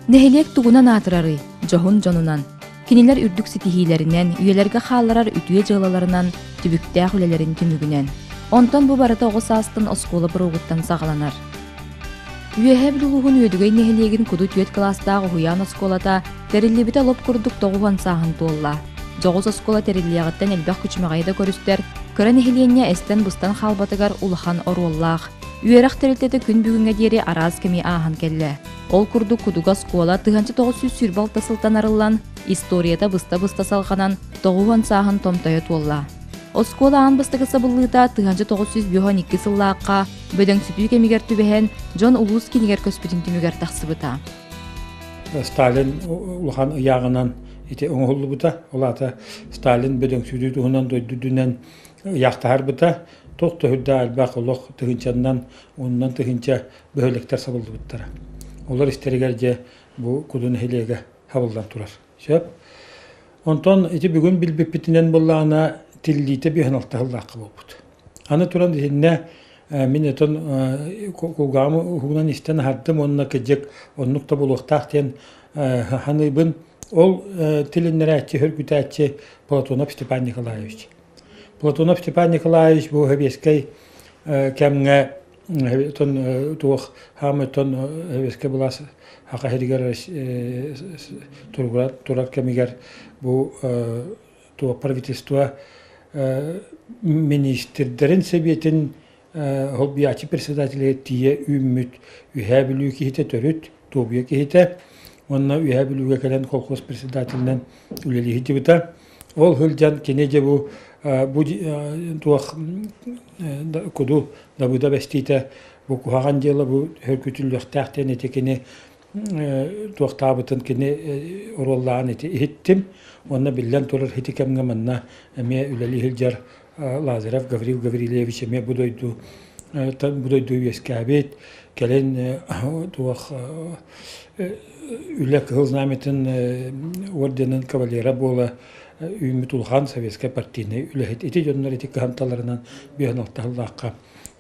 Нэһилиэк тугунан аатырарый? Дьоһун дьонунан. Кинилэр үрдүк ситиһиилэринэн, үйэлэргэ хаалларар үтүө дьыалаларынан, түбүктээх үлэлэрин түмүгүнэн. Онтон бу барыта оҕо саастан оскуола боруогуттан саҕаланар. Үөһээ Бүлүү улууһун Үөдүгэй нэһилиэгин куду түөрт кылаастаах уһуйаан оскуолата тэриллибитэ лоп курдук 90 сааһын туолла. Дьоҕус оскуола тэриллиэҕиттэн элбэх күчүмэҕэйи да көрүстэр, кыра нэһилиэнньэ эстэн-быстан хаалбатыгар улахан оруоллаах. Үөрэх тэрилтэтэ күн бүгүҥҥэ диэри араас кэми ааһан кэллэ. Ол курдук Кудуга оскуола 1926 сылтан арыллан, историята быста-быста салҕанан, 90 сааһын томтойо туолла. Оскуола аан бастакы сабыллыыта 1952 сыллаахха бөдөҥсүтүү кэмигэр түбэһэн, дьон улуус киинигэр көспүтүн түмүгэр тахсыбыта. Сталин улахан ыйааҕынан ити оҥоһуллубута. Ол аата Сталин бөдөҥсүтүү туһунан дойду үрдүнэн ыйаахтаһарбыта. Туох да үрдээх элбэх олох тыһыынчаннан, уонунан тыһыынча бөһүөлэктэр сабыллыбыттара. Олор истэригэр дьэ бу Куду нэһилиэгэ хабыллан турар. Сөп. Онтон ити бүгүн билбиппитинэн буоллаҕына тиллиитэ биһэн алтаһыллаахха буолбут. Аны туран итиннэ мин отон кулгааҕым уһугунан истэн аһардым уонна кыдьык оннук да буолуохтаах диэн ханыыбын. Ол тилиннэрээччи, хөргүтээччи Платонов Степан Николаевич. Платонов Степан Николаевич бу сэбиэскэй кэмҥэ Оттон туох хаамай оттон сэбиэскэй былаас Саха сиригэр турар кэмигэр бу туох правительство миниистирдэрин сэбиэтин холбуйааччы председателигэр тиийэ үүммүт Үһээ Бүлүү киһитэ төрүт Туобуйа киһитэ уонна Үһээ Бүлүүгэ кэлэн колхоз председателинэн үлэлии сылдьыбыта. Ол сылдьан кини дьэ бу бу туох куду Дабыда бэстиитэ бу куһаҕан дьыала бу хөргүтүллүөхтээх диэн ити кини туохтаабытын кини оруоллааҕын ити иһиттим. Уонна биллэн турар ити кэмҥэ манна эмиэ үлэлии сылдьар Лазарев Гаврил Гаврильевич эмиэ бу дойду бу дойду үөскээбит кэлин туох үлэ кыһыл знамятын орденын кавалера буола үүммүт улахан советскай партийнай үлэһит ити дьоннор ити кыһамталарынан биһэн алтаһыллаахха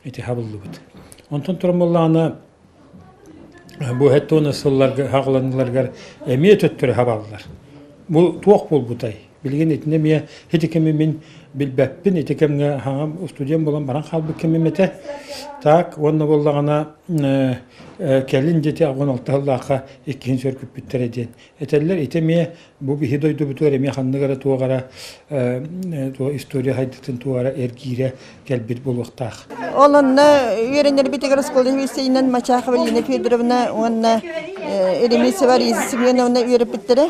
ити хабыллыбыт. Онтон туран буоллаҕына бу хэттуона сылларга хаҕыланыыларыгар эмиэ төттөрү хабаллар. Бу туох буолбутай? Билигин итини эмиэ ити кэми мин билбэппин, ити кэмҥэ хаҥам студент буолан баран хаалбыт кэмим этэ. Так, уонна буоллаҕына кэлин дьити аҕын алтаһыллаахха иккиһин сөргүппүттэрэ диэн этэллэр. Ити эмиэ бу биһи дойдубутугар эмиэ ханнык эрэ туох эрэ история хайдытын туох эрэ эргиирэ кэлбит буолуохтаах. Ол онно үөрэнэрбитигэр оскуола үсэйинэн Мачахова Лина Федоровна уонна Еремисова Раиса Семеновна үөрэппиттэрэ.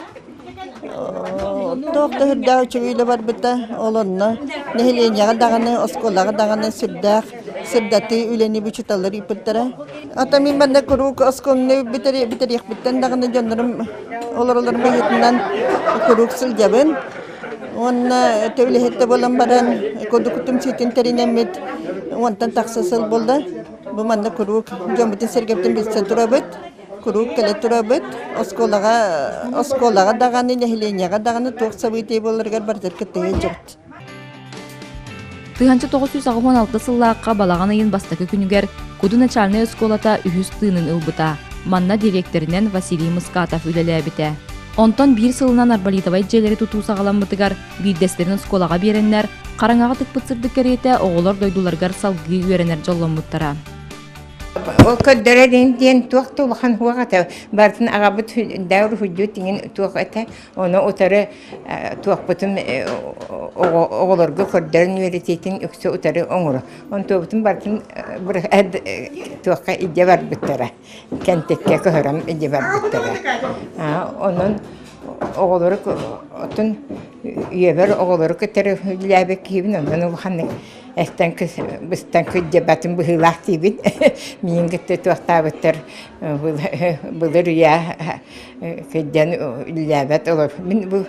Туох да сүрдээх үчүгэй үлэ барбыта. Ол онно нэһилиэнньэҕэ даҕаны, оскуолаҕа даҕаны сүрдээх сырдатыы үлэни учууталлар ыыппыттара. Ата мин манна куруук оскуоланы бүтэриэхпиттэн даҕаны дьоннорум олоролорун быһыытынан куруук сылдьабын. Уонна үлэһит да буолан баран кудукутум ситин тэринэммит уонтан тахса сыл буолла. Бу манна куруук дьоммутун-сэргэбитин билсэн турабыт. Куруук кэлэ турабыт. Оскуолаҕа, оскуолаҕа даҕаны, нэһилиэнньэҕэ даҕаны туох событие буоларыгар барытыгар кытта сылдьабыт. 1986 сыллаахха балаҕан ыйын бастакы күнүгэр Куду начальнай оскуолата үһүс тыынын ылбыта. Манна дириэктэринэн Василий Мускатов үлэлээбитэ. Онтон биир сылынан арболитовай дьиэлэри тутуу саҕаламмытыгар биирдэстэрин оскуолаҕа биэрэннэр, хараҥаҕа тыкпыт сырдык кэриэтэ оҕолор дойдуларыгар салгыы үөрэнэр дьолломмуттара. Ол көрдөрөр диэн туох да улахан суох этэ. Барытын аҕабыт даа уруһуйдуу тиҥин туох этэ. Ону утары туохпутун оҕолорго көрдөрөн үөрэтиитин үксэ утары оҥоро. Онтуобутун барытын туохха илдьэ барбыттара. Кэнтиккэ көһөрөн илдьэ барбыттара. Онон оҕолору отун үйэбэр оҕолору кытары үлэлээбит киһибин онон улаханнык эстэн быстан кырдьыбатын быһыылаах диибин. Миигин кытта туохтаабыттар былыр үйэ кырдьан үлэлээбэт олор. Мин бу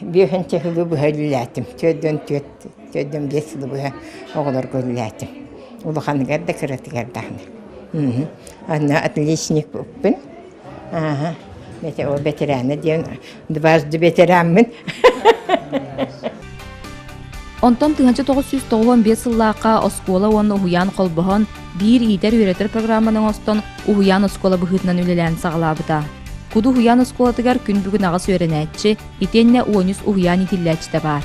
биэһинчэ сылы быһа үлэлээтим. Түөрдүөн түөрт, түөрдүөн биэс сылы быһа оҕолорго үлэлээтим. Улаханыгар да кыратыгар даҕаны. Анна отличникпын. Ааһа, ол бэтэрээнэ диэн дважды ветераммын. Онтон 1995 сыллаахха оскуола уонна уһуйаан холбоһон, биир иитэр-үөрэтэр программаны оҥостон, уһуйаан оскуола быһыытынан үлэлээн саҕалаабыта. Куду уһуйаан оскуолатыгар күн бүгүн аҕыс үөрэнээччи, итиэннэ 13 уһуйаан иитиллээччитэ баар.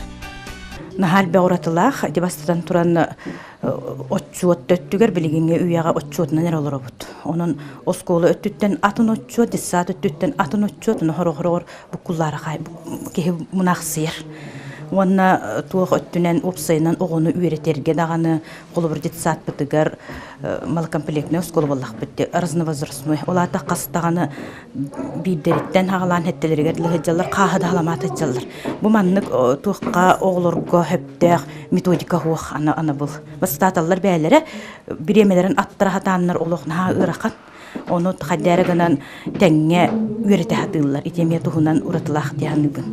Наһаа элбэх уратылаах, ити бастатан туран отчуот өттүгэр билигиҥҥи үйэҕэ отчуотунан эрэ олоробут. Онон оскуола өттүттэн атын отчуот, детсад өттүттэн атын отчуот, ону хороҕор буккуллаары киһи мунаахсыйар. Уонна туох өттүнэн уопсайынан оҕону үөрэтэргэ даҕаны холобур детсадпытыгар малокомплектнай оскуола буоллахпыт разновозрастной. Ол аата хас даҕаны биирдэриттэн хаҕалаан хэттэлэригэр сылдьаллар, хааһы да халамаат сылдьаллар. Бу маннык туохха оҕолорго сөптөөх методика суох анабыл. Бастааталлар бэйэлэрэ бириэмэлэрин аттара сатааннар олох наһаа ыарахан. Ону хайдары гынан тэҥҥэ үөрэтэ сатыыллар. Ити эмиэ туһунан уратылаах дии саныыбын.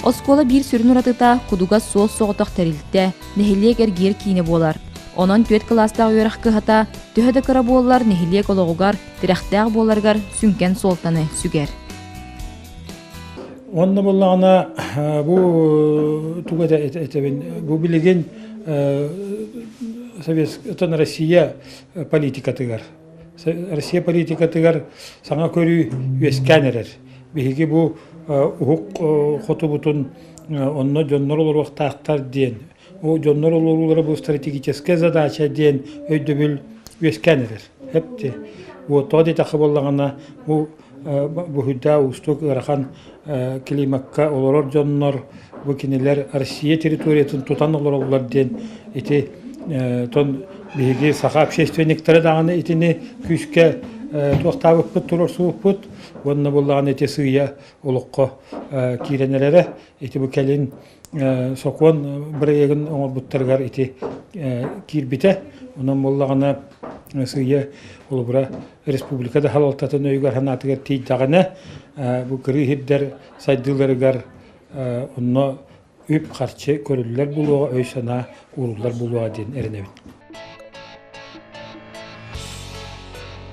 Оскуола биир сүрүн уратыта Кудуга суос-соҕотох тэрилтэ, нэһилиэк эргиэр киинэ буолар. Онон түөрт кылаастаах үөрэх кыһата төһө да кыра буоллар нэһилиэк олоҕугар тирэхтээх буоларыгар сүҥкэн суолтаны сүгэр. Онно буоллаҕына бу тугу этэбин бу билигин Советскай Россия политикатыгар Россия политикатыгар саҥа көрүү үөскээн эрэр. Биһиги бу уһук хотубутун онно дьоннор олоруохтаахтар диэн, ол дьоннор олоруулара бу стратегическая задача диэн өйдөбүл үөскээн эрэр. Эпти. Вот тоҕо диэтэххэ буоллаҕына бу буһуйда уустук ыарахан климакка олорор дьоннор бу кинилэр Россия территориятын тутан олороллор диэн ити тон биһиги саха общественниктара даҕаны итини күүскэ туохтаабыппыт туруорсубуппут уонна буоллаҕына ити сыыйа олоххо киирэн эрэрэ ити бу кэлин сокуон бырайыагын оҥорбуттарыгар ити киирбитэ онон буоллаҕына сыыйа холобура республика да салалтатын өйүгэр санаатыгар тиийдэҕинэ бу кырыы сирдэр сайдыыларыгар онно үп-харчы көрүллэр буолуоҕа, өй-санаа ууруллар буолуоҕа диэн эрэнэбин.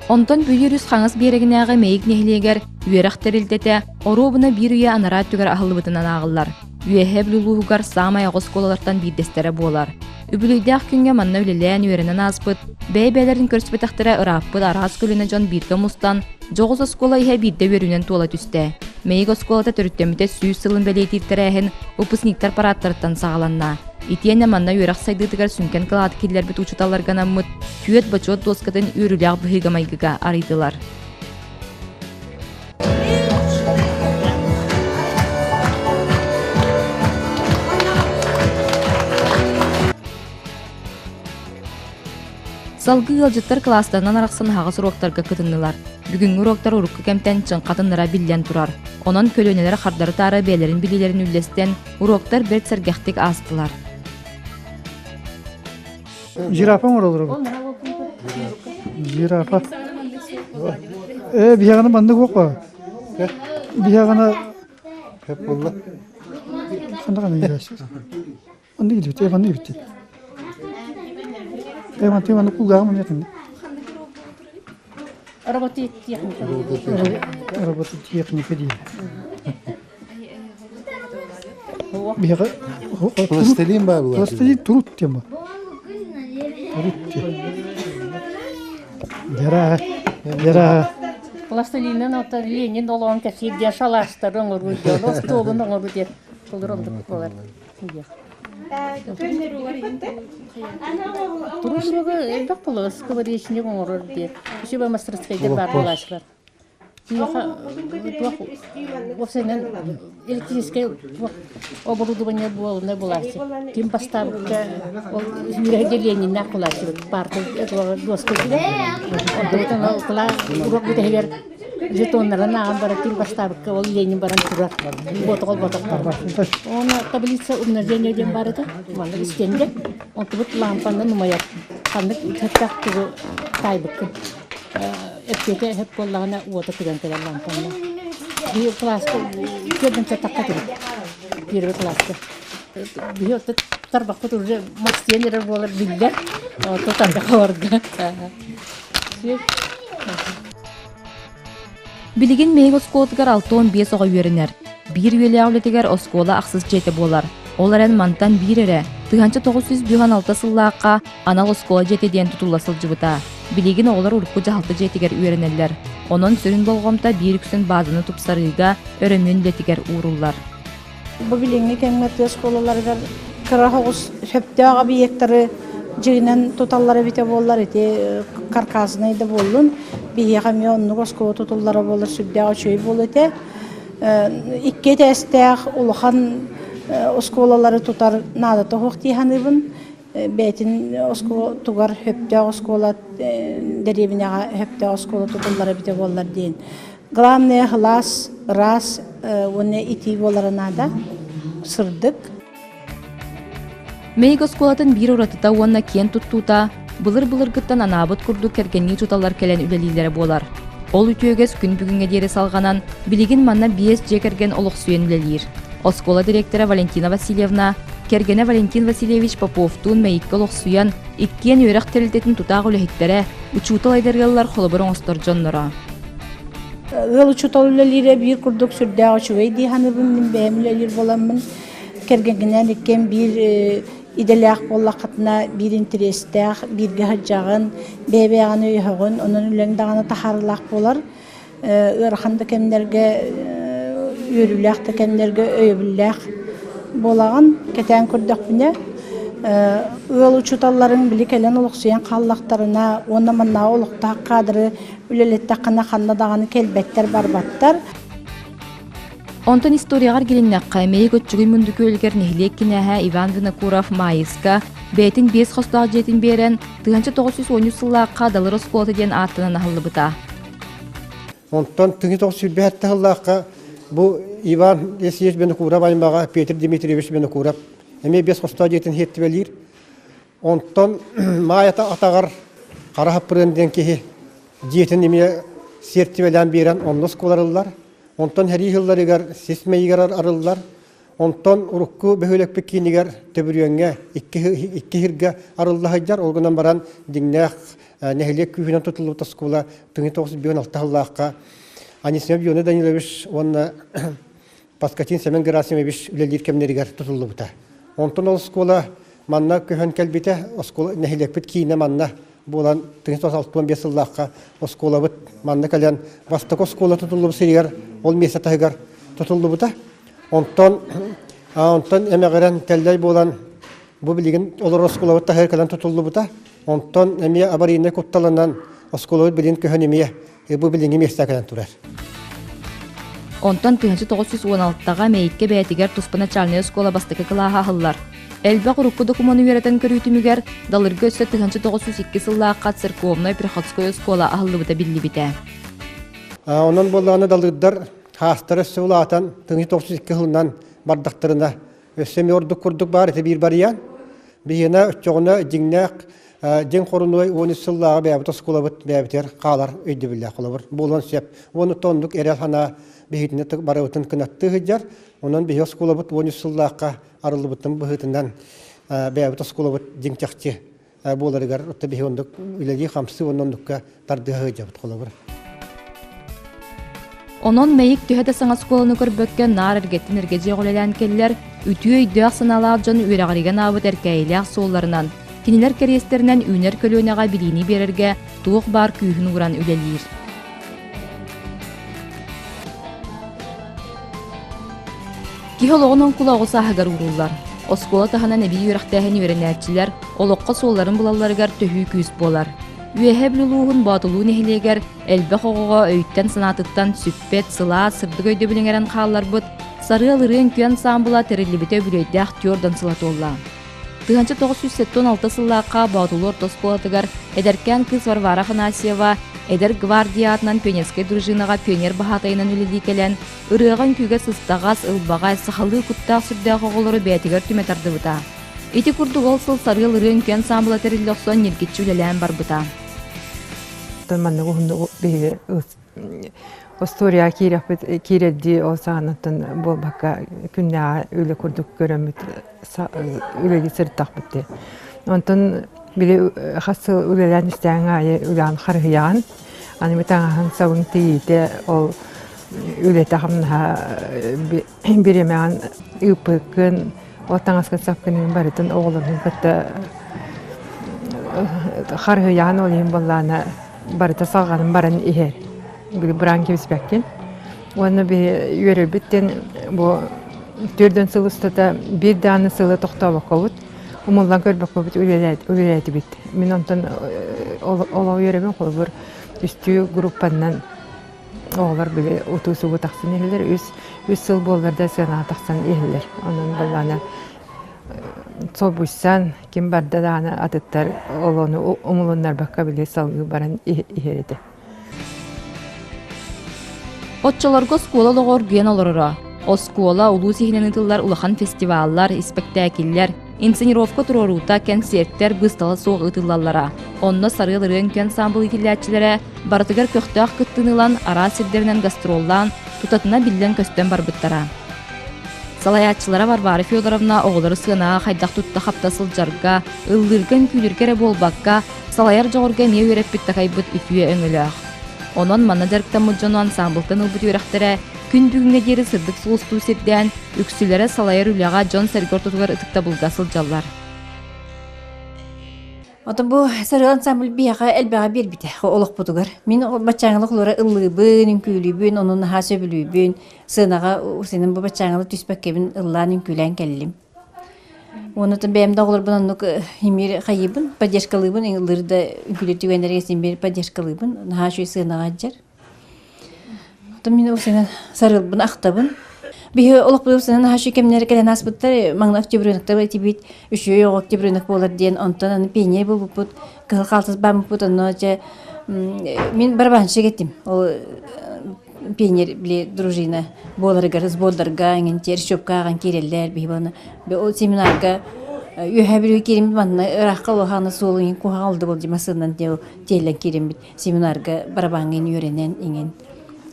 Онтон Бүлүү өрүс хаҥас биэрэгинээҕи Мэйик нэһилиэгэр үөрэх тэрилтэтэ оруобуна биир үйэ анараа өттүгэр аһыллыбытынан ааҕыллар. Үөһээ Бүлүү улууһугар саамай аҕыс оскуолалартан биирдэстэрэ буолар. Үбүлүөйдээх күҥҥэ манна үлэлээн үөрэнэн ааспыт, бэйэ-бэйэлэрин көрсүбэтэхтэрэ ырааппыт араас көлүөнэ дьон бииргэ мустан, дьоҕус оскуола иһэ биирдэ үөрүүнэн туола түстэ. Мэйик оскуолата төрүттэммитэ 100 сылын бэлиэтиир тэрээһин выпускниктар парааттарыттан саҕаланна. Итиэннэ манна үөрэх сайдыытыгар сүҥкэн кылааты киллэрбит учууталларга анаммыт түөрт бочуот дуоскатын үөрүүлээх быһыыга-майгыга арыйдылар. Салгыы ыалдьыттар кылаастарынан арахсан аһаҕас уруоктарга кытыннылар. Бүгүҥҥү уруоктар урукку кэмтэн чыҥхатыннара биллэн турар. Онон көлүөнэлэр хардары-таары бэйэлэрин билиилэрин үллэстэн, уруоктар бэрт сэргэхтик аастылар. Жирафа оҥороллор Жирафа. Э, биһиэхэ маннык уох Биһиэхэ Хөп буолла. Ханна ханна иирээсит. Маннык илбит, э маннык илбит. Э мантыы маннык кулгааҕым эмиэ ханна. Робототехника. Робототехника диэн. Биһиэхэ Пластилин баар буолар. Пластилин турут тема. Турут Яра, яра. Пластилиннан оттон Ленин олоҕун кэпсиир диэн шалаштары оҥоруу диэн, остуолун оҥоруу диэн толору оннук буолар. Туруга элбэх буолар, скворечник оҥорор диэн. Үчүгэй мастерскайдар баар буолааччылар. Киһиэхэ туох уопсайынан электрическэй туох оборудование буолна булааччы. Ким бастаабыкка ол үөһэ Лениннээх булааччыбыт парта дуоска Онтон ол кылаас уруок бүтэһигэр жетоннарын ааҕан баран ким бастаабыкка ол Ленин баран турар. Ботоҕол ботохтор. Оны таблица умножения диэн бар этэ. Маннык истиэндэ. Онтубут лампанан умайар. Ханнык хэттэх тугу таайбыккын. Эппиэтэ эһэп буоллаҕына уота тыган кэлэр лампанна. Биир кылааска көрдөн тахха турар. Первый кылааска. Биһи отто тарбахпыт уже мастиен эрэр буолар биллэр. Ото тарбах олорго. Билигин Мэйик оскуолатыгар 65 оҕо үөрэнэр. Биир үйэлээх үлэтигэр оскуола ахсыс дьиэтэ буолар. Ол эрэн мантан биир эрэ, 1996 сыллаахха анал оскуола дьиэтэ диэн тутулла сылдьыбыта. Билигин оҕолор урукку дьаһалта дьиэтигэр үөрэнэллэр. Онон сүрүн болҕомто биир үксүн баазаны тупсарыыга, өрөмүөн үлэтигэр ууруллар. Бу билиҥҥи кэмҥэ тыа оскуолаларыгар кыра соҕус сөптөөх объектары дьиҥинэн туталлар эбитэ буоллар ити каркаснай да буоллун биһиэхэ эмиэ оннук оскуола тутуллара буоллар сүрдээх үчүгэй буолуо этэ. Икки этээстээх улахан оскуолалары тутар наадата суох дии саныыбын. Бэйэтин оскуолатыгар сөптөөх оскуола дэриэбинэҕэ сөптөөх оскуола тутуллара эбитэ буоллар диэн. Главное сылаас, ыраас уонна итии буолара наада, сырдык. Мэйик оскуолатын биир уратыта уонна киэн туттуута былыр-былыргыттан анаабыт курдук кэргэннии учууталлар кэлэн үлэлииллэрэ буолар. Ол үтүөгөс күн бүгүҥҥэ диэри салҕанан, билигин манна биэс дьиэ кэргэн олохсуйан үлэлиир. Оскуола дириэктэрэ Валентина Васильевна, кэргэнэ Валентин Васильевич Поповтуун Мэйиккэ олохсуйан, иккиэн үөрэх тэрилтэтин тутаах үлэһиттэрэ, учуутал эдэр ыаллар холобур оҥостор дьонноро. Ыал учуутал үлэлиирэ биир курдук сүрдээх үчүгэй дии саныыбын мин бэйэм үлэлиир буоламмын кэргэҥҥинээн иккиэн биир идэлээх буоллаххытына биир интэриэстээх бииргэ сылдьаҕын бэйэ-бэйэҕин өйөһөҕүн онон үлэҥ даҕаны таһаарыылаах буолар ыарахан да кэмнэргэ үөрүүлээх да кэмнэргэ өйөбүллээх буолаҕын кэтээн көрдөхпүнэ ыал учууталларыҥ били кэлэн олохсуйан хааллахтарына уонна маннааҕы олохтоох кадры үлэлэттэххинэ ханна даҕаны кэлбэттэр барбаттар. Онтон историяҕар гилиннэххэ, Мэйик Оччугуй Мундукүөлүгэр нэһилиэк кинээһэ Иван Винокуров Маайыска бэйэтин биэс хостоох дьиэтин биэрэн, 1913 сыллаахха Далыр оскуолата диэн ааттанан аһыллыбыта. Онтон 1927 сыллаахха бу Иван Есиевич Винокуров аймаҕа Петр Дмитриевич Винокуров эмиэ биэс хостоох дьиэтин иһиттибэлиир. Онтон Маайата атаҕар Хара Хаппырыан диэн киһи дьиэтин эмиэ сиэртибэлээн биэрэн онно оскуоларыллар. Онтон сэрии сылларыгар сис мэйигэр арыллар. Онтон урукку бөһүөлэкпит киинигэр Төбүрүөҥҥэ икки сиргэ арылла сылдьар. Ол гынан баран дьиҥнээх нэһилиэк күүһүнэн тутуллубут оскуола 1996 сыллаахха Анисимов Юрий Данилович уонна Паскатин Семен Герасимович үлэлиир кэмнэригэр тутуллубута. Онтон ол оскуола манна көһөн кэлбитэ, оскуола нэһилиэкпит киинэ манна буолан 1965 сыллаахха оскуолабыт манна кэлэн бастакы оскуола тутуллубут сиригэр ол миэстэ таһыгар тутуллубута. Онтон онтон эмэҕирэн тэллэй буолан бу билигин олорор оскуолабыт таһыгар кэлэн тутуллубута. Онтон эмиэ аварийнай кутталынан оскуолабыт билигин көһөн эмиэ бу билиҥҥи миэстэ кэлэн турар. Онтон 1916-ҕа Мэйиккэ бэйэтигэр туспа начальнай оскуола бастакы кылааһа аһыллар. Элбэх урукку докумуону үөрэтэн көрүүтүмүгэр Далырга өссө 1902 сыллаахха церковнай-приходской оскуола аһыллыбыта биллибитэ. Онон буоллаҕына далырдар хаастара өссө улаатан 1902 сылынан бардахтарына өссө эмиэ ордук курдук баар этэ биир барыйаан. Биһиэнэ оччоҕуна дьиҥнээх дьиҥ хорунуой 13 сыллааҕы бэйэбит оскуолабыт бэйэбитигэр хаалар өйдөбүллээх холобур буолуон сөп. Уонна оннук эрэл санаа биһигитинэ барыбытын кынаттыы сылдьар. Онон биһи оскуолабыт 13 сыллаахха арыллыбытын быһыытынан бэйэбит оскуолабыт дьиҥ чахчы буоларыгар отто биһи оннук үлэлии-хамсыы уонна оннукка тардыһа сылдьабыт холобур. Онон Мэйик төһө да саҥа оскуоланы көрбөккө наар эргэттэн эргэ дьиэҕэ үлэлээн кэллэр, үтүө өйдөөх-санаалаах дьон үөрэҕиригэ анаабыт эркээйилээх суолларынан, кинилэр кэриэстэринэн үүнэр көлүөнэҕэ билиини биэрэргэ туох баар күүһүн ууран үлэлиир. Киһи олоҕун оҥкула оҕо сааһыгар ууруллар. Оскуола таһынан эбии үөрэхтээһин үөрэнээччилэр олоххо суолларын булалларыгар төһүү күүс буолар. Үөһээ Бүлүү улууһун Боотулуу нэһилиэгэр элбэх оҕоҕо өйтөн-санаатыттан сүппэт, сылаас, сырдык өйдөбүл иҥэрэн хаалларбыт Сарыал ырыа үҥкүү ансаамбыла тэриллибитэ үбүлүөйдээх түөрт сыла туолла. 1976 сыллаахха Боотулуу орто оскуолатыгар эдэркээн кыыс Варвара Афанасьева эдэр гвардия аатынан пионерскай дружинаҕа пионер баһаатайынан үлэлии кэлэн, ырыаҕа-үҥкүүгэ сыстаҕас, ылбаҕай, сахалыы куттаах-сүрдээх оҕолору бэйэтигэр түмэ тардыбыта. Ити курдук ол сыл Сарыал ырыа үҥкүү ансаамбыла тэриллэ охсон ньиргиччи үлэлээн барбыта. Маннык уһуннук биһиги остуоруйаҕа киирэхпит киирэрдии ол саҕанаттан буолбакка күннээҕи үлэ курдук көрөммүт үлэлии сырыттахпыт дии. Онтон били хас сыл үлэлээн истэҕиҥ аайы үлэҕин харыһыйаҕын. Аны бу таҥаһыҥ сабыҥ тиийиитэ ол үлэтэ-хамнаһа бириэмэҕин ыыппыккын, ол таҥаскын сапкынын барытын оҕолоргун кытта Харыһыйаан ол иһин буоллаана барыта салҕанан баран иһэр. Били быраан кэбиспэккин. Уонна биһи үөрэрбит диэн бу төрдөн сыл устата биир даҕаны сылы тохтообоккобут, умуллан көрбөккөбүт үлэлээтибит. Мин онтон олох үөрэбин холобур үстүү группаннан оҕолор били утуу-субуу тахсан иһэллэр. Үс үс сыл буоллар да сыанаҕа тахсан иһэллэр. Онон былаана солбуйсан ким барда даҕаны атыттар олону умулуннарбакка били салгыы баран иһэр этэ. Оччолорго оскуола олоҕо оргуйан олороро. Оскуола улуус иһинэн ыытыллар улахан фестиваллар, испэктээкиллэр, инсценировка туруоруута, кэнсиэртэр быыстала суох ыытыллаллара. Онно Сарыал ырыа үҥкүү ансаамбыл иитиллээччилэрэ барытыгар көхтөөх кыттыыны ылан, араас сирдэринэн гастроллаан, тутатына биллэн-көстөн барбыттара. Салайааччылара Варвара Федоровна оҕолору сыанаҕа хайдах тутта-хапта сылдьарга, ыллыырга, үҥкүүлүүргэ эрэ буолбакка, салайар дьоҕурга эмиэ үөрэппит-такайбыт үтүө өҥөлөөх. Онон манна дьарыктаммыт дьону ансаамбылтан ылбыт үөрэхтэрэ күн бүгүҥҥэ диэри сырдык сулустуу сирдээн, үксүлэрэ салайар үлэҕэ дьон-сэргэ ортотугар ытыктабылга сылдьаллар. Отон бу Сарыал ансамбль биһиэхэ элбэҕи биэрбитэ олохпутугар. Мин баччааҥылык олоро ыллыыбын, үҥкүүлүүбүн, ону наһаа сөбүлүүбүн. Сыанаҕа синим бу баччааҥылык түспэккэбин ыллаан үҥкүүлээн кэллим. Уонна бэйэм да оҕолорбун оннук имир хайыыбын, поддержкалыыбын, ыллыыр да үҥкүүлүүр түгэннэргэ син биир поддержкалыыбын. Наһаа үчүгэй сыанаҕа сылдьар. Оттон мин усунан сарылбын ахтабын. Биһи олохпут усунан наһаа үчүгэй кэмнэр кэлэн ааспыттар. Маҥна октябренок этибит, үчүгэй оҕо октябренок буолар диэн. Онтон аны пионер буолбуппут, кыһыл хаалтыс бааммыппыт. Онно дьэ мин барабанщик этим. Ол пионер били дружина буоларыгар сбордарга эҥин терщопка ааҕан киирэллэр биһи буолана ол семинарга үөһээ Бүлүү киириммит манна ыраахха улахан суол иҥин куһаҕан олду бол массыынан тиэллэн киириммит семинарга барабааҥҥа үөрэнэн иҥин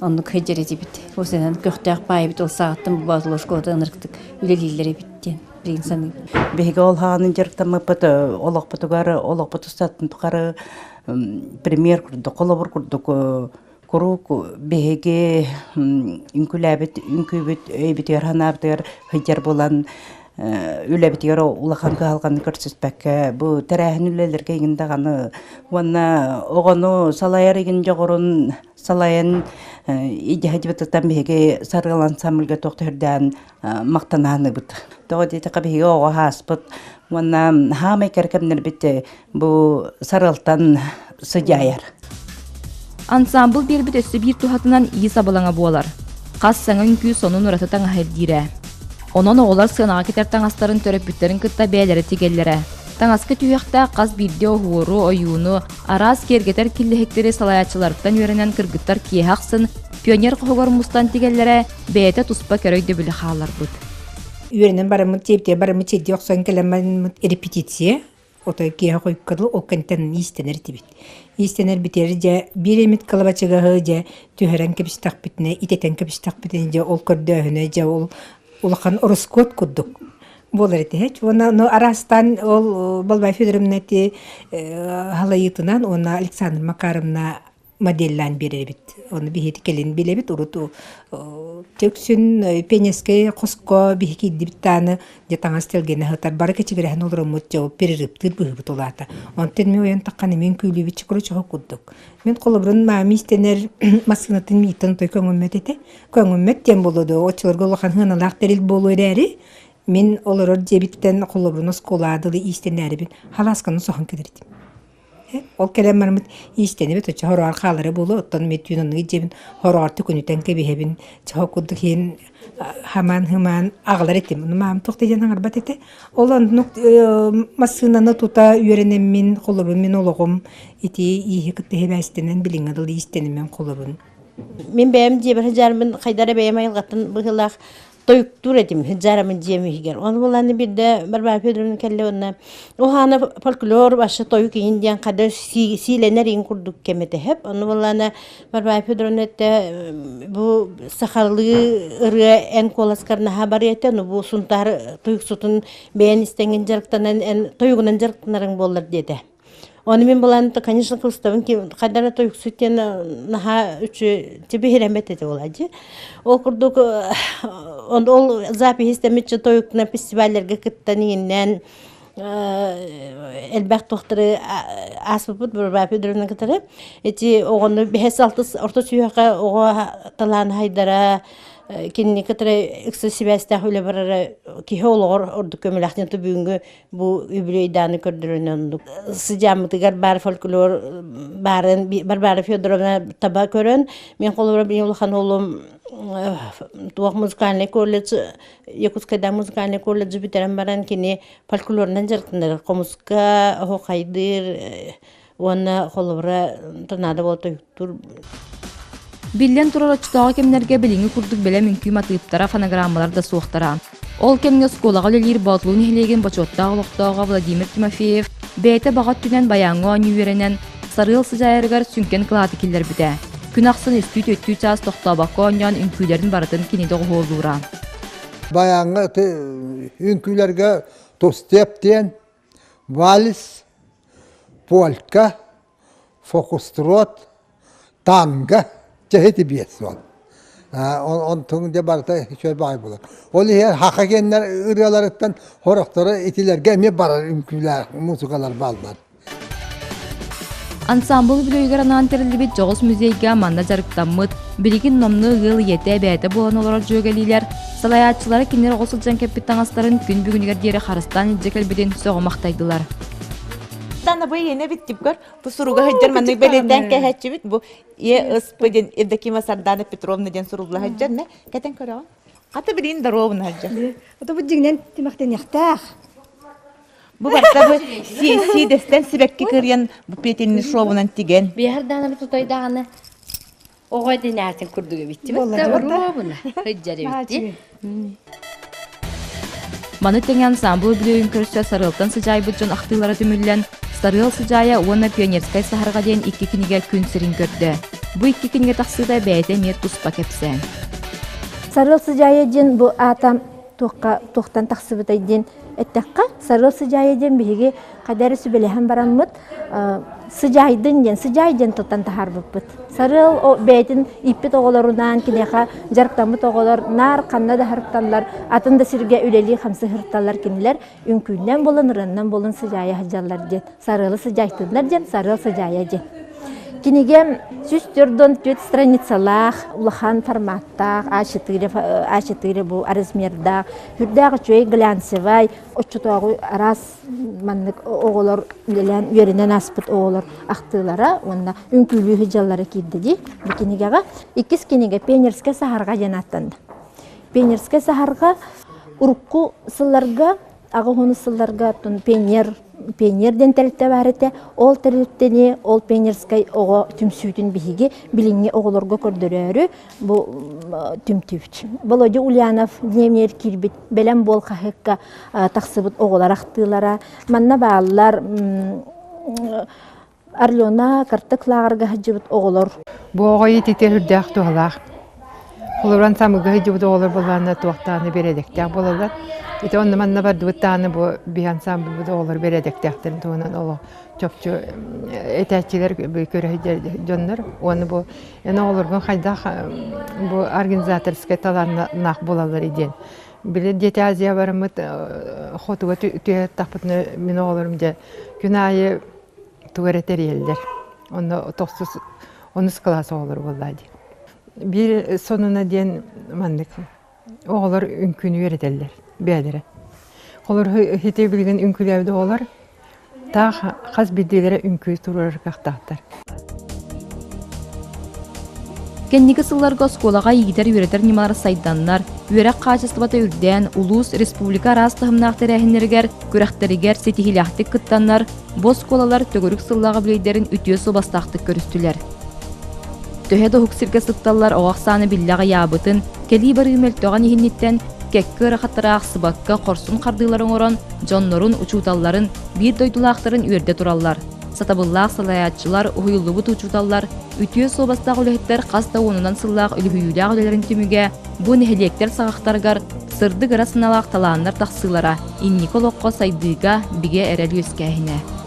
оннук сылдьар этибит. Ол сэнэн көхтөөх паайбыт ол саҕаттан бу школата ынырыктык үлэлииллэр эбит диэн билигин саныыбын. Биһиги ол хаанын дьарыктаммыппыт олохпутугар олохпут устатын тухары пример курдук, холобур курдук куруук биһиги үҥкүүлээбит үҥкүүбүт өйбүтүгэр санаабытыгар сылдьар буолан үлэбитигэр улахан кыһалҕаны көрсүспэккэ бу тэрээһин үлэлэргэ игин даҕаны уонна оҕону салайар игин дьоҕурун салайан идиһадьыбытыттан биһиги Сарыал ансамбльга туох төһөрдөөн махтанааныбыт. Тоҕо диэтэххэ биһиги оҕо ааспыт уонна хаамай кэрэ кэмнэрбит бу Сарыалтан сыдьаайар. Ансаамбыл биэрбит өссө биир туһатынан иис абылаҥа буолар. Хас саҥа үҥкүү сонун ураты таҥаһа ирдиирэ. Онон оҕолор сыанаҕа кэтэр таҥастарын төрөппүттэрин кытта бэйэлэрэ тигэллэрэ. Таҥаска түһүөхтээх хас биирдии оһуору, ойууну, араас киэргэтэр киллэһиктэри салайааччыларыттан үөрэнэн кыргыттар киэһэ ахсын пионер хоһугар мустан тигэллэрэ бэйэтэ туспа кэрэ өйдөбүлү хаалларбыт. Үөрэнэн бараммыт, тиэптиэ бараммыт сирдии охсон кэлэммит репетиция Отой киэһэ хойукка дылы ол кэнниттэн иистэнэр этибит. Иистэнэр битиэр дьэ биир эмит кылабачыгаһы дьэ түһэрэн кэбистэхпитинэ, итэтэн кэбистэхпитинэ дьэ ол көрдөөһүнэ дьэ ол улахан ороскуот курдук буолар этэ. Уонна ну араастаан ол Балбай Федоровна ити халайыытынан уонна Александра Макаровна моделлаан биэрэр эбит. Ону биһиги кэлин билэбит. Урут үксүн пионерскай хоско биһи киирдибит дааны дьэ таҥас тэлгэнэ сытар бары кэчигирэһэн олороммут дьэ ол перерывтыыр быһыыбыт улаата. Онтон мин уйан таххан эмиэ үҥкүүлүүбүт чукуру чоһу курдук. Мин холобурун маами истэнэр массыынатын мииттэн отой көҥүммэт этэ. Көҥүммэт диэн буолуо дуо, оччолорго улахан сыаналаах тэрил буолуо эрээри, мин олорор дьиэбиттэн холобурун оскуолаҕа дылы иистэнээрибин халаасканы соһон кэлэр этим. Ол кэлэн бараммыт иистэнэбит, оччо хороҕор хаалара буолуо, оттон мин түүн оннук дьиэбин хороҕор төкүнүтэн кэбиһэбин, чоһо курдук иһин хамаан-хымаан аҕалар этим. Ону маам туох да диэн аҥарбат этэ. Ол оннук массыынаны тута үөрэнэммин, холобун мин олоҕум ити ииһи кытта сибээстэнэн билиҥҥэ дылы иистэнэммин холобун. Мин бэйэм дьиэбэр сылдьарбын хайдара бэйэм айылҕаттан быһыылаах тойуктуур этим Хыдьаарамын дьиэм иһигэр. Ону булан биирдэ Варвара Федоровна кэллэ уонна уһаана фольклор вообще тойук иһин диэн хада сиилэнэр иһин курдук кэм этэ сөп. Ону булана Варвара Федоровна этэ бу сахалыы ырыа эн куоласкар наһаа барыа этэ, ну бу Сунтаар тойуксутун бэйэн истэҥин дьарыктанан эн тойугунан дьарыктанарыҥ буоллар диэтэ. Оны мин булан, конечно, кылыстабын хайдара тойуксут диэн наһаа үчү тибиһирэммэт этэ буолааччы. Ол курдук ол запись истэммитче тойуктuna фестивальлерге кыттан иҥиннээн. Элбэх туохтары ааспыппыт Варвара Федоровна кытары. Ити оҕону бэһэс алтыс орто сүһүөххэ оҕо талаан хайдара кинини кытары ыкса сибээстээх үлэ барара киһи олоҕор ордук көмөлөөх бүгүҥҥү бу үбүлүөйдааны көрдөрөн оннук сыдьааммытыгар баар фольклор баарын Варвара Федоровна таба көрөн мен холобура мин улахан уолум туох музыкальный колледж Якутскайда музыкальный колледжы бүтэрэн баран кини фольклорунан дьарыктанар хомуска оһуохайдыыр уонна холобура торнадо буола тойуктуур. Биллэн турар оччотооҕу кэмнэргэ билиҥҥи курдук бэлэм үҥкүү матыыптара, фонограммалар да суохтара. Ол кэмҥэ оскуолаҕа үлэлиир Боотулуу нэһилиэгин бочуоттаах олохтооҕо Владимир Тимофеев бэйэтэ баҕа өттүнэн байааҥҥа оонньуу үөрэнэн, Сарыал сыдьаайарыгар сүҥкэн кылааты киллэрбитэ. Күн ахсын үстүү-түөртүү чаас тохтообокко оонньоон үҥкүүлэрин барытын кини доҕуһуоллуура. Байааҥҥа үҥкүүлэргэ тустеп диэн вальс, полька, фокустрот, танго чэһити биэс суол. Онтуҥ дьэ барыта үчүгэй баҕайы буолар. Ол иһин хаха геннэр ырыаларыттан сорохторо итилэргэ эмиэ барар үҥкүүлээх музыкалар бааллар. Ансаамбыл үбүлүөйүгэр анаан тэриллибит дьоҕус музейга манна дьарыктаммыт, билигин номнуо ыал ийэтэ, эбээтэ буолан олорор дьүөгэлиилэр, салайааччылара кинилэр оҕо сылдьан кэппит таҥастарын күн бүгүнүгэр диэри харыстаан илдьэ кэлбитин сөҕө махтайдылар. Танабы иэнэ биттипкөр бу суруга сылдьар маннык бэлиэтээн кэһээччибит бу Е СП диэн Евдокима Сардана Петровна диэн сурулла сылдьар нэ кэтэн көрөҕүн хата билин доруобуна сылдьар Ото бу дьиҥинэн тимэхтэниэхтээх. Бу барта бу сиидэстэн сибэкки кырыйан бу петельный шовунан тиген. Биһардаанабы тутайдаҕына оҕо динээтин курдук эбитти. Робуна сылдьар эбитти. Маны тэҥэ ансаамбыл үбүлүөйүн көрсө Сарыалтан сыдьаайбыт дьон ахтыылара түмүллэн, Сарыал сыдьаайа уонна Пионерскай саһарҕа диэн икки кинигэ күн сирин көрдө. Бу икки кинигэ тахсыыта бэйэтэ эмиэ туспа кэпсээн. Сарыал сыдьаайа диэн бу аата туохха туохтан тахсыбытай диэн эттэххэ, Сарыал сыдьаайа диэн биһиги хайда эрэ сүбэлэһэн бараммыт сыдьаайдын диэн сыдьаай диэн тылтан таһаарбыппыт. Сарыал бэйэтин ииппит оҕолорунаан киниэхэ дьарыктаммыт оҕолор наар ханна да сырытталлар, атын да сиргэ үлэлии-хамсыы сырытталлар кинилэр үҥкүүннэн буолан, ырыаннан буолан сыдьаайа сылдьаллар диэн Сарыалы сыдьаайтыннар диэн Сарыал сыдьаайа диэн. Кинигэм 144 страницалаах, улахан форматтаах, А4, А4 бу размердаах, үрдээх үчүгэй глянцевай, оччотооҕу араас маннык оҕолор үлэлээн үөрэнэн ааспыт оҕолор ахтыылара уонна үҥкүүлүү сылдьаллара киирдэ дии бу кинигэҕэ. Иккис кинигэ Пионерскай саһарҕа диэн ааттанна. Пионерскай саһарҕа урукку сылларга аҕа уһун сылларга пионер пионер диэн тэрилтэ баар этэ. Ол тэрилтэни, ол пионерскай оҕо түмсүүтүн биһиги билиҥҥи оҕолорго көрдөрөөрү бу түмтүүбүт. Володя Ульянов дневнигэр киирбит Бэлэм буол хаһыакка тахсыбыт оҕолор ахтыылара. Манна бааллар Орлена Картык лааҕырга сылдьыбыт оҕолор. Бу оҕо иитиитэ сүрдээх туһалаах. Холобуран самыга сылдьыбыт оҕолор буоллаҕына туохтааны бэрэдэктээх буолаллар. Ити онно манна бардыбыт даҕаны бу биһи ансаамбылбыт оҕолор бэрэдэктээхтэрин туһунан олох чопчу этээччилэр көрө сылдьар дьоннор. Уонна бу эн оҕолоргун хайдах бу организаторскай талааннаах буолаллар диэн. Били Дети Азия бараммыт хотуга түһэ мин оҕолорум дьэ күн аайы тугу эрэ тэрийэллэр. Онно тохсус онус кылаас оҕолоро буоллаа дии. Биир сонуна диэн маннык оҕолор үҥкүүнү үөрэтэллэр бэйэлэрэ. Холор хити билигин үҥкүүлээбит оҕолор таах хас биирдиилэрэ үҥкүү туруорар кыахтаахтар. Кэнники сылларга оскуолаҕа иитэр-үөрэтэр ньымалар сайданнар, үөрэх хаачыстыбата үрдээн, улуус, республика араас таһымнаах тэрээһиннэригэр, күрэхтэригэр ситиһиилээхтик кыттаннар, бу оскуолалар төгүрүк сыллааҕы бүлэйдэрин үтүө суобастаахтык көрүстүлэр. Төһө да уһук сиргэ сытталлар оҕо ахсаана биллэ аҕыйаабытын, кэлии-барыы мөлтөҕүн иһинниттэн кэккэ ыарахаттары аахсыбакка хорсун хардыылары оҥорон, дьоннорун, учууталларын, биир дойдулаахтарын үөрдэ тураллар. Сатабыллаах салайааччылар, уһуйуллубут учууталлар, үтүө суобастаах үлэһиттэр хас да уонунан сыллаах үлүһүйүүлээх үлэлэрин түмүгэ бу нэһилиэктэр саҕахтарыгар сырдык ыра санаалаах талааннар тахсыылара, инники олоххо сайдыыга бигэ эрэл үөскээһинэ.